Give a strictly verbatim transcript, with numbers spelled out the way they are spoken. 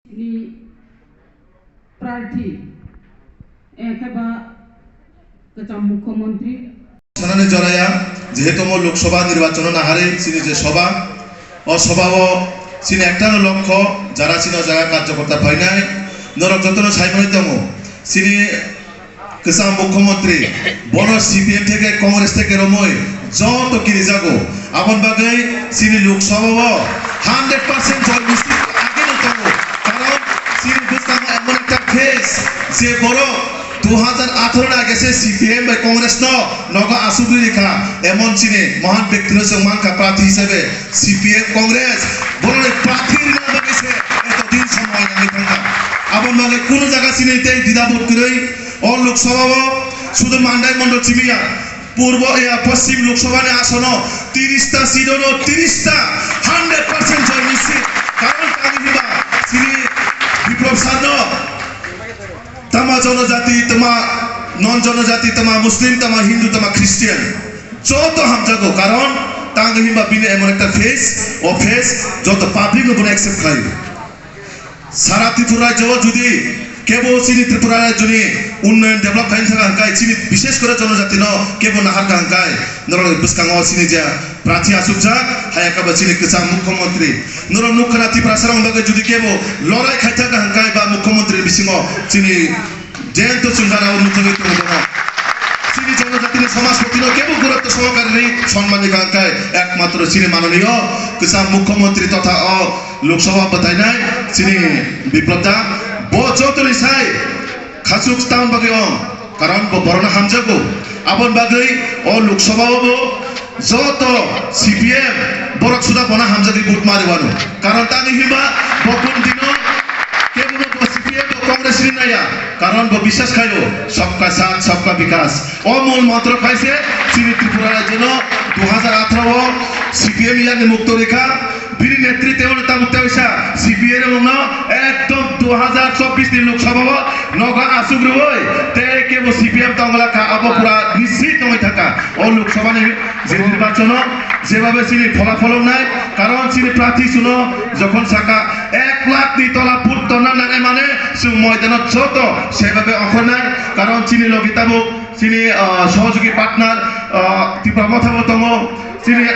ni prarthi, eh, khe ba kwcham mukhyamantri. Sanani joraya, jehetu mo Lok Sabha nirbachono naharwi chini je sabha, o sabha o chini ektano lokho, jara chini o jaga karjokorta phainai, norok jotono saimani tongo. Chini kwcham mukhyamantri, bono C P M theke, Congress theke romwi joto kirijago. Aboni bagwi chini Lok Sabha o hundred percent joy misil ageno tongo. Karon chini bwskango emon ekta phase, je borok dui hajar atharo ni age se C P M bai Congress no nogo asugwi rikha. Emon chini mohan bektino chwng mankha prarthi hisabe C P M Congress, borokni prarthi rina bagwi se eto din somoy nangwi thangkha. Aboni bagwi kunu jaga chini tei didabot kwrwi. O Lok Sabha o sudu Mandai mondol simi ya, Purbo, ya, Poschim Lok Sabha ni asono tiris ta seat ono tiris ta hundred percent joy misil. Karon tamo hinba chini Biplab sir no tama jonojati, tama non jonojati, tama Muslim, tama Hindu, tama Christian joto hamjago. Karon tamo hinba bini emon ekta phase, o phase joto public no bono accept khlai. Sara Tripura rajyo o jodi kebo chini Tripura rajyoni unnoyon develop khaina thangkha hwnkhe chini bishesh kore jonojatino kebo naharkha hwnkhe norokni bwskango chini je prarthi achukjak, hayakhe bo chini kwcham mukhyamantri. Norok nukha na Tiprasa rokni bagwi jodi kebo lorai khaithakha hwnkhe ba mukhyamantri bisingo chini Jento chwng gana o muthungwi tongo bono. Chini jonojatini samajpatino kebo gurutto sohokare ni sonmani kha hwnkhe ekmatro chini mananiyo kwcham mukhyamantri totha o Lok Sabha bwtainai chini Biplab da. Bo jotoni sai khachuk tang bagwi ong, karon bo borokno hamjago. Aboni bagwi o Lok Sabha o bo joto C P M borok suda bono hamjagwi vote mari wano. Karon tamo hinba bo kunu dino kebono bo C P M bo Congress ni naiya. Karon bo biswas khaio sabka saath sabka bikas. O mul mantro khaise chini Tripura rajyono dui hajar atharo o C P M yakni mukto rikha. Bini netrite o tabuk teisa C P M no ekdom dui hajar chobbish ni Lok Sabha o nogo asuk rwui tei kebo C P M tongla kha abo pura nischit tongwi thangkha. O Lok Sabha ni je nirbachono jebabe chini pholafol wngnai, karon chini prarthi suno jokhon saka ek lakh ni tola vote tonna nangnai mane chwng moidano joto sebabe ongkhornai, karon chini logi tabuk chini, ah, sohojogi partner, ah, Tipra Motha bo tongo, chini